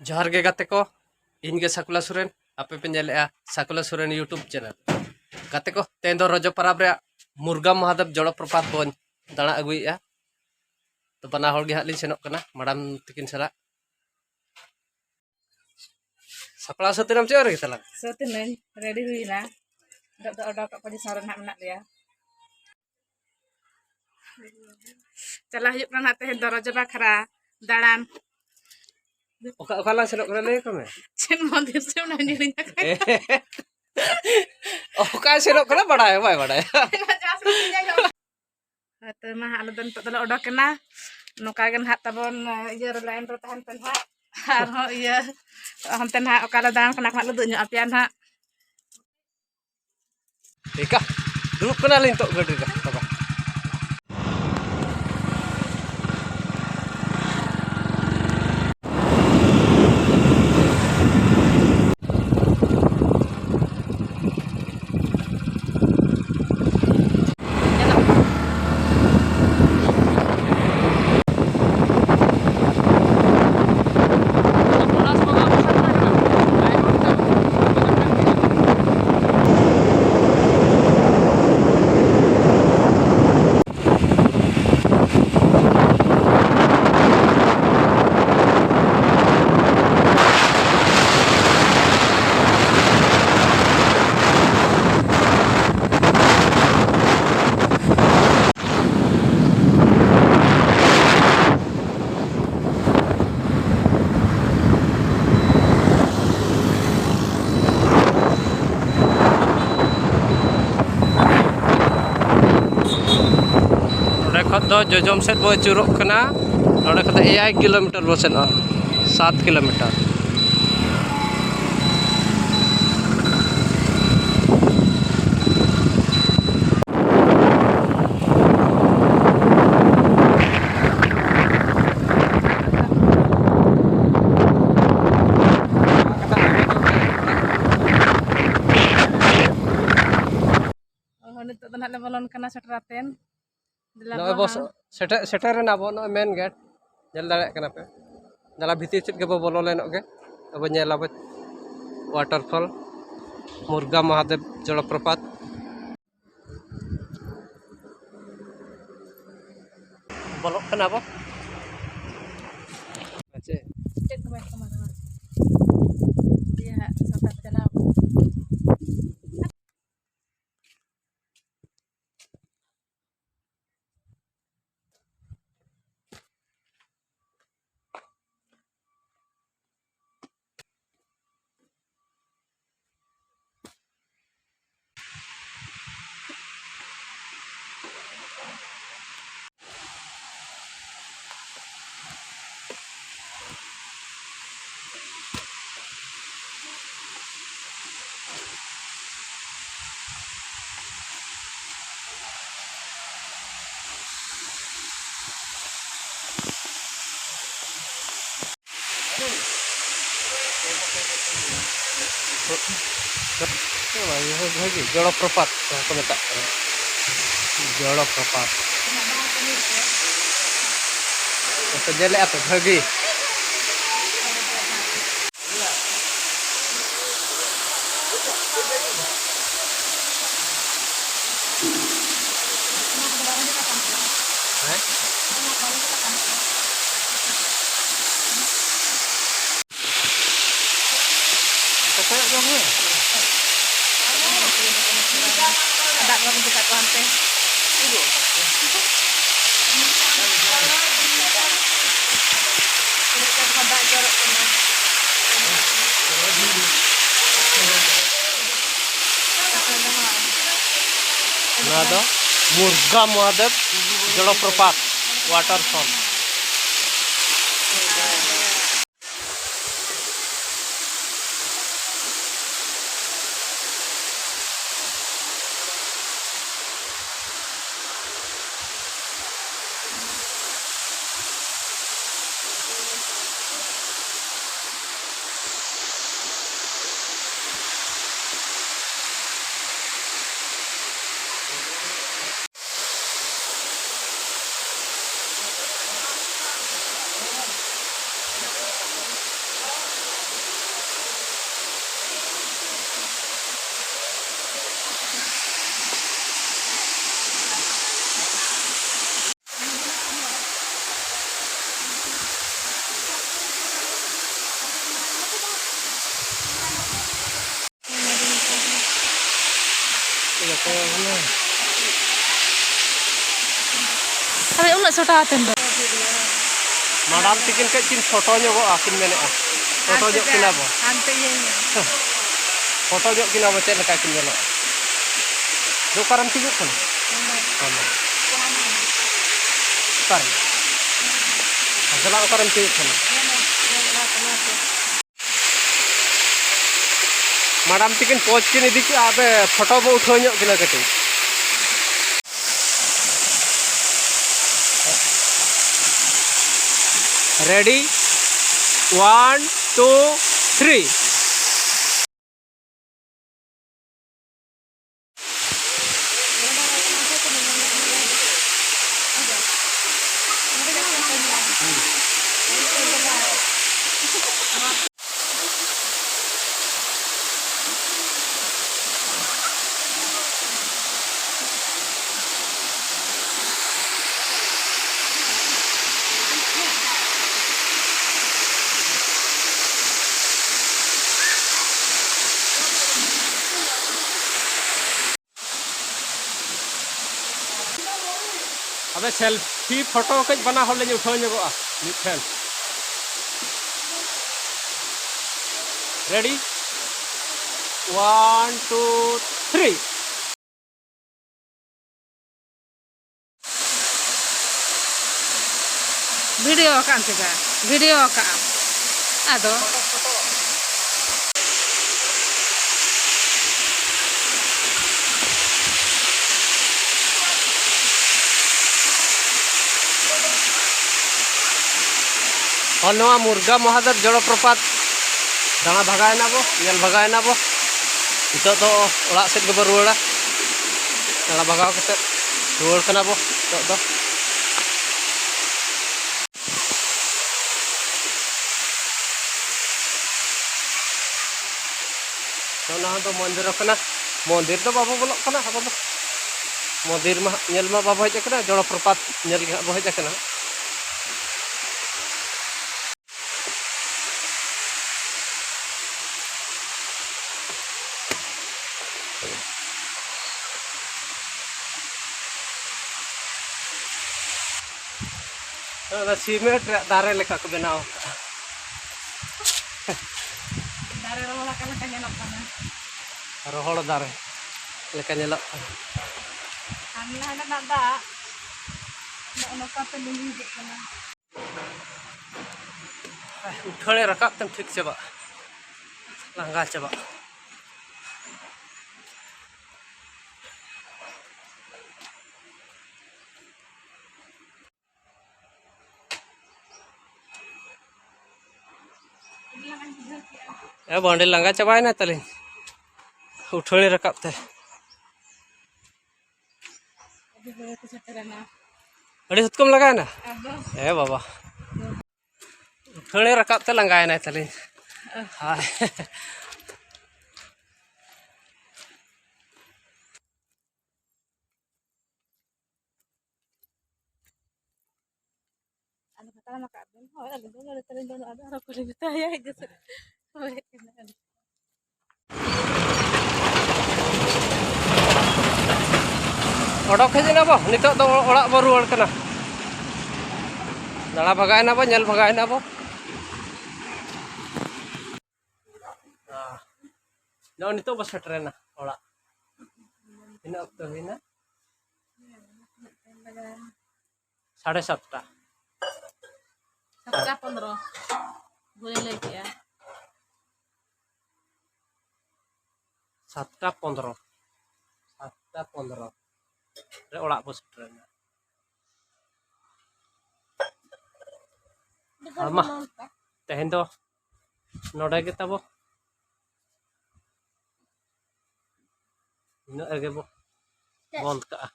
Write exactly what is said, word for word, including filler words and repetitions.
ᱡᱚᱦᱟᱨ ᱜᱮ ᱜᱟᱛᱮ ᱠᱚ, ᱤᱧ ᱜᱮ ᱥᱟᱠᱩᱞᱟ ᱥᱚᱨᱮᱱ, ᱟᱯᱮ ᱯᱮ ᱧᱮᱞᱮᱜᱼᱟ ᱥᱟᱠᱩᱞᱟ ᱥᱚᱨᱮᱱ YouTube channel᱾ ᱜᱟᱛᱮ ᱠᱚ, ᱛᱮᱦᱮᱧ ᱫᱚ ᱨᱚᱡᱚ ᱯᱚᱨᱚᱵᱽ ᱨᱮᱭᱟᱜ ᱢᱩᱨᱜᱟᱢ ᱢᱚᱦᱟᱫᱮᱵ ᱡᱚᱞᱚᱯᱨᱚᱯᱟᱛ ᱵᱚᱱ ᱫᱟᱬᱟ ᱟᱹᱜᱩᱭᱮᱜᱼᱟ᱾ ᱛᱚ ᱵᱟᱱᱟ ᱦᱚᱲ ᱜᱮ ᱦᱟᱸᱜ ᱞᱤᱧ ᱥᱮᱱᱚᱜ ᱠᱟᱱᱟ ᱢᱟᱰᱟᱢ ᱛᱟᱹᱠᱤᱱ ᱥᱟᱞᱟᱜ᱾ ᱥᱟᱯᱲᱟᱣ ᱥᱟᱹᱛ ᱮᱱᱟᱢ ᱪᱮᱫ ᱨᱮᱜᱮ ᱛᱟᱞᱟᱝ? ᱥᱟᱹᱛ ᱮᱱᱟᱹᱧ, ᱨᱮᱰᱤ ᱦᱩᱭᱱᱟ᱾ ᱱᱤᱛᱚᱜ ᱫᱚ ᱚᱰᱚᱠᱚᱜ ᱯᱚᱡᱤᱥᱚᱱ ᱨᱮ ᱱᱟᱦᱟᱜ ᱢᱮᱱᱟᱜ ᱞᱮᱭᱟ᱾ ᱪᱟᱞᱟᱜ ᱦᱩᱭᱩᱜ ᱠᱟᱱᱟ ᱱᱟᱦᱟᱜ ᱛᱮᱦᱮᱧ ᱫᱚ ᱨᱚᱡᱚ ᱵᱟᱠᱷᱨᱟ ᱫᱟᱬᱟᱱ᱾ ᱚᱠᱟ, ᱚᱠᱟ ᱞᱟᱝ ᱥᱮᱱᱚᱜ ᱠᱟᱱᱟ ᱞᱟᱹᱭ ᱠᱚ ᱢᱮ᱾ ᱪᱮᱫ ᱢᱚᱱᱫᱤᱨ ᱪᱚ ᱚᱱᱟ ᱦᱤᱲᱤᱧ ᱟᱠᱟᱫ᱾ ᱚᱠᱟ ᱥᱮᱱᱚᱜ ᱠᱟᱱᱟ ᱵᱟᱰᱟᱭ ᱵᱟᱭ ᱵᱟᱰᱟᱭᱟ᱾ ᱦᱳᱭᱛᱚ ᱢᱟ ᱟᱞᱮ ᱫᱚ ᱱᱤᱛᱚᱜ ᱫᱚᱞᱮ ᱚᱰᱚᱠ ᱮᱱᱟ᱾ ᱱᱚᱝᱠᱟ ᱜᱮ ᱱᱟᱦᱟᱜ ᱛᱟᱵᱚᱱ ᱤᱭᱟᱹ ᱨᱮ ᱞᱟᱭᱤᱱ ᱨᱮ ᱛᱟᱦᱮᱱ ᱯᱮ ᱱᱟᱦᱟᱜ᱾ ᱟᱨᱦᱚᱸ ᱤᱭᱟᱹ ᱦᱟᱱᱛᱮ ᱱᱟᱦᱟᱜ ᱚᱠᱟ ᱞᱮ ᱫᱟᱬᱟᱱ ᱠᱟᱱᱟ ᱱᱟᱦᱟᱜ ᱞᱮ ᱩᱫᱩᱜ ᱧᱚᱜ ᱟᱯᱮᱭᱟ ᱱᱟᱦᱟᱜ᱾ ᱴᱷᱤᱠᱟ, ᱫᱩᱲᱩᱵ ᱠᱟᱱᱟᱞᱤᱧ ᱱᱤᱛᱚᱜ ᱜᱟᱹᱰᱤ ᱨᱮ ᱛᱚᱵᱮ᱾ ᱱᱚᱸᱰᱮ ᱠᱷᱚᱱ ᱫᱚ ᱡᱚᱡᱚᱢ ᱥᱮᱫ ᱵᱚ ᱟᱹᱪᱩᱨᱚᱜ ᱠᱟᱱᱟ᱾ ᱱᱚᱸᱰᱮ ᱠᱷᱚᱱ ᱫᱚ ᱮᱭᱟᱭ ᱠᱤᱞᱳᱢᱤᱴᱟᱨ ᱵᱚ ᱥᱮᱱᱚᱜᱼᱟ, ᱥᱟᱛ ᱠᱤᱞᱳᱢᱤᱴᱟᱨ᱾ ᱚ, ᱱᱤᱛᱚᱜ ᱫᱚ ᱱᱟᱦᱟᱜ ᱞᱮ ᱵᱚᱞᱚᱱ ᱠᱟᱱᱟ ᱥᱮᱴᱮᱨ ᱟᱛᱮᱱ᱾ ᱫᱮᱞᱟ ᱱᱚᱜᱼᱚᱭ ᱵᱚ ᱵᱚᱥ ᱦᱟᱸᱜ᱾ ᱥᱮᱴᱮᱨ, ᱥᱮᱴᱮᱨ ᱮᱱᱟ ᱵᱚ, ᱱᱚᱜᱼᱚᱭ ᱢᱮᱱ ᱜᱮᱴ ᱧᱮᱞ ᱫᱟᱲᱮᱭᱟᱜ ᱠᱟᱱᱟ ᱯᱮ᱾ ᱫᱮᱞᱟ ᱵᱷᱤᱛᱤᱨ ᱥᱮᱫ ᱜᱮᱵᱚ ᱵᱚᱞᱚ ᱞᱮᱱᱚᱜ ᱜᱮ, ᱟᱵᱚ ᱧᱮᱞ ᱟᱵᱚ waterfall, ᱢᱩᱨᱜᱟ ᱢᱚᱦᱟᱫᱮᱵ ᱡᱚᱞᱚᱯᱨᱚᱯᱟᱛ᱾ ᱵᱚᱞᱚᱜ ᱠᱟᱱᱟ ᱵᱚ᱾ ᱟᱪᱪᱷᱟ᱾ ᱪᱮᱫ ᱠᱚ ᱵᱟᱭ ᱠᱟᱹᱢᱤ ᱠᱟᱱᱟ? ᱫᱤᱭᱮ ᱦᱟᱸᱜ ᱥᱟᱱᱛᱟᱲ ᱪᱟᱞᱟᱣ ᱠᱟᱱᱟ᱾ ᱵᱷᱟᱹᱜᱤ ᱡᱚᱞᱚᱯᱨᱚᱯᱟᱛ ᱡᱟᱦᱟᱸ ᱠᱚ ᱢᱮᱛᱟᱜ ᱠᱟᱱᱟ, ᱡᱚᱞᱚᱯᱨᱚᱯᱟᱛ᱾ ᱟᱯᱮ ᱧᱮᱞᱮᱫᱼᱟ ᱯᱮ ᱵᱷᱟᱹᱜᱤ? ᱦᱮᱸ? ᱫᱟᱜ ᱵᱟᱵᱚᱱ ᱪᱮᱫᱟᱜ ᱠᱚ ᱦᱟᱱᱛᱮ᱾ ᱛᱤᱱᱟᱹᱜ ᱪᱮᱦᱨᱟ ᱫᱟᱜ ᱡᱚᱨᱚᱜ ᱠᱟᱱᱟ᱾ ᱱᱚᱣᱟ ᱫᱚ ᱢᱩᱨᱜᱟ ᱢᱚᱦᱟᱫᱮᱵ ᱡᱚᱞᱚᱯᱨᱚᱯᱟᱛ, waterfall᱾ ᱟᱫᱚ ᱩᱱᱟᱹᱜ ᱥᱚᱴᱟ ᱟᱛᱮᱱ ᱫᱚ᱾ ᱢᱟᱰᱟᱢ ᱛᱤᱠᱤᱱ ᱠᱟᱹᱡ ᱠᱤᱱ ᱯᱷᱳᱴᱳ ᱧᱚᱜᱚᱜᱼᱟ, ᱠᱤᱱ ᱢᱮᱱᱮᱫᱼᱟ᱾ ᱯᱷᱳᱴᱳ ᱧᱚᱜ ᱠᱤᱱᱟ ᱵᱚ᱾ ᱦᱟᱱᱛᱮ ᱤᱭᱟᱹ ᱧᱚᱜ᱾ ᱯᱷᱳᱴᱳ ᱧᱚᱜ ᱠᱤᱱᱟ ᱵᱚ, ᱪᱮᱫ ᱞᱮᱠᱟ ᱠᱤᱱ ᱧᱮᱞᱚᱜᱼᱟ᱾ ᱫᱚ ᱚᱠᱟᱨᱮᱢ ᱛᱤᱸᱜᱩᱜ ᱠᱟᱱᱟ? ᱦᱟᱱᱟ᱾ ᱚᱠᱟᱨᱮ? ᱟᱨ ᱪᱟᱞᱟᱜ ᱚᱠᱟᱨᱮᱢ ᱛᱤᱸᱜᱩᱜ ᱠᱟᱱᱟ? ᱢᱟᱰᱟᱢ ᱛᱤᱠᱤᱱ ᱯᱚᱡᱽ ᱠᱤᱱ ᱤᱫᱤ ᱠᱮᱜᱼᱟ, ᱟᱯᱮ ᱯᱷᱳᱴᱳ ᱵᱚ ᱩᱴᱷᱟᱹᱣ ᱧᱚᱜ ᱠᱤᱱᱟ ᱠᱟᱹᱴᱤᱡ᱾ Ready? One, two, three. ᱟᱵᱮ selfie ᱯᱷᱳᱴᱳ ᱠᱟᱹᱡ ᱵᱟᱱᱟ ᱦᱚᱲ ᱞᱤᱧ ᱩᱴᱷᱟᱹᱣ ᱧᱚᱜᱚᱜᱼᱟ ᱢᱤᱫᱴᱷᱮᱱ᱾ Ready? One, two, three. Video ᱟᱠᱟᱫ ᱟᱢ ᱥᱮ ᱵᱟᱝ? ᱵᱷᱤᱰᱤᱭᱳ ᱟᱠᱟᱫ ᱟᱢ᱾ ᱟᱫᱚ ᱦᱚᱸ, ᱱᱚᱣᱟ ᱢᱩᱨᱜᱟ ᱢᱚᱦᱟᱫᱮᱵ ᱡᱚᱞᱚᱯᱨᱚᱯᱟᱛ ᱫᱟᱬᱟ ᱵᱷᱟᱜᱟᱣᱮᱱᱟ ᱵᱚ, ᱧᱮᱞ ᱵᱷᱟᱜᱟᱣᱮᱱᱟ ᱵᱚ᱾ ᱱᱤᱛᱚᱜ ᱫᱚ ᱚᱲᱟᱜ ᱥᱮᱫ ᱜᱮᱵᱚ ᱨᱩᱣᱟᱹᱲᱟ᱾ ᱫᱟᱬᱟ ᱵᱷᱟᱜᱟᱣ ᱠᱟᱛᱮᱫ ᱨᱩᱣᱟᱹᱲ ᱠᱟᱱᱟ ᱵᱚ ᱱᱤᱛᱚᱜ ᱫᱚ᱾ ᱚᱱᱟ ᱫᱚ ᱢᱚᱱᱫᱤᱨ ᱠᱟᱱᱟ᱾ ᱢᱚᱱᱫᱤᱨ ᱫᱚ ᱵᱟᱵᱚ ᱵᱚᱞᱚᱜ ᱠᱟᱱᱟ ᱟᱵᱚ ᱫᱚ᱾ ᱢᱚᱱᱫᱤᱨ ᱢᱟ ᱦᱟᱸᱜ ᱧᱮᱞ ᱢᱟ ᱵᱟᱵᱚ ᱦᱮᱡ ᱟᱠᱟᱱᱟ, ᱡᱚᱞᱚᱯᱨᱚᱯᱟᱛ ᱧᱮᱞ ᱜᱮ ᱦᱟᱸᱜ ᱵᱚ ᱦᱮᱡ ᱟᱠᱟᱱᱟ᱾ ᱚᱱᱟ ᱥᱤᱢᱮᱱᱴ ᱨᱮᱭᱟᱜ ᱫᱟᱨᱮ ᱞᱮᱠᱟ ᱠᱚ ᱵᱮᱱᱟᱣ ᱟᱠᱟᱫᱼᱟ᱾ ᱫᱟᱨᱮ ᱨᱚᱦᱚᱲ ᱟᱠᱟᱱ ᱞᱮᱠᱟ ᱧᱮᱞᱚᱜ ᱠᱟᱱᱟ᱾ ᱨᱚᱦᱚᱲ ᱫᱟᱨᱮ ᱞᱮᱠᱟ ᱧᱮᱞᱚᱜ ᱠᱟᱱᱟ᱾ ᱦᱟᱱᱮ ᱦᱟᱸᱰᱮᱱᱟᱜ ᱫᱟᱜ ᱱᱚᱜᱼᱚ ᱱᱚᱝᱠᱟ ᱛᱮ ᱞᱤᱸᱜᱤ ᱦᱤᱡᱩᱜ ᱠᱟᱱᱟ᱾ ᱩᱴᱷᱟᱹᱲᱮ ᱨᱟᱠᱟᱵ ᱛᱮᱢ ᱴᱷᱤᱠ ᱪᱟᱵᱟᱜᱼᱟ, ᱞᱟᱸᱜᱟ ᱪᱟᱵᱟᱜᱼᱟ᱾ ᱮ ᱵᱟᱹᱱᱰᱤ ᱞᱟᱸᱜᱟ ᱪᱟᱵᱟᱭᱮᱱᱟ ᱛᱟᱹᱞᱤᱧ ᱩᱴᱷᱟᱹᱲᱤ ᱨᱟᱠᱟᱵ ᱛᱮ᱾ ᱟᱹᱰᱤ ᱥᱚᱛᱠᱚᱢ ᱞᱟᱜᱟᱣᱮᱱᱟ? ᱮ ᱵᱟᱵᱟ, ᱩᱴᱷᱟᱹᱲᱤ ᱨᱟᱠᱟᱵ ᱛᱮ ᱞᱟᱸᱜᱟᱭᱮᱱᱟᱭ ᱛᱟᱹᱞᱤᱧ᱾ ᱦᱳᱭ᱾ ᱟᱫᱚ ᱦᱟᱛᱟᱲᱟᱢ ᱟᱠᱟᱫ ᱵᱮᱱ? ᱦᱳᱭ, ᱟᱹᱞᱤᱧ ᱫᱚ ᱵᱟᱹᱞᱤᱧ ᱵᱟᱹᱱᱩᱜᱼᱟ, ᱟᱫᱚ ᱟᱨᱚ ᱠᱚᱞᱤᱧ ᱢᱮᱛᱟᱭᱟ, ᱦᱮᱡ ᱜᱮᱥᱮ᱾ ᱦᱳᱭ, ᱦᱮᱡ ᱠᱟᱱᱟ ᱟᱹᱞᱤᱧ᱾ ᱚᱰᱚᱠ ᱦᱮᱡ ᱮᱱᱟ ᱵᱚ, ᱱᱤᱛᱚᱜ ᱫᱚ ᱚᱲᱟᱜ ᱵᱚ ᱨᱩᱣᱟᱹᱲ ᱠᱟᱱᱟ᱾ ᱫᱟᱬᱟ ᱵᱷᱟᱜᱟᱣ ᱮᱱᱟ ᱵᱚ, ᱧᱮᱞ ᱵᱷᱟᱜᱟᱣ ᱮᱱᱟ ᱵᱚ᱾ ᱱᱚᱜᱼᱚᱭ ᱱᱤᱛᱚᱜ ᱵᱚ ᱥᱮᱴᱮᱨᱮᱱᱟ ᱚᱲᱟᱜ᱾ ᱛᱤᱱᱟᱹᱜ ᱚᱠᱛᱚ ᱦᱩᱭᱱᱟ? ᱥᱟᱲᱮ ᱥᱟᱛᱴᱟ᱾ ᱥᱟᱛᱴᱟ ᱯᱚᱱᱨᱚ᱾ ᱵᱷᱩᱞᱮ ᱞᱟᱹᱭ ᱠᱮᱜᱼᱟ᱾ ᱥᱟᱛᱴᱟ ᱯᱚᱱᱨᱚ᱾ ᱥᱟᱛᱴᱟ ᱯᱚᱱᱨᱚ ᱨᱮ ᱚᱲᱟᱜ ᱵᱚ ᱥᱮᱴᱮᱨᱮᱱᱟ᱾ ᱟᱨ ᱢᱟ, ᱛᱮᱦᱮᱧ ᱫᱚ ᱱᱚᱰᱮ ᱜᱮ ᱛᱟᱵᱚ᱾ ᱤᱱᱟᱹᱜ ᱨᱮᱜᱮ ᱵᱚ ᱵᱚᱱᱫ ᱠᱟᱜᱼᱟ᱾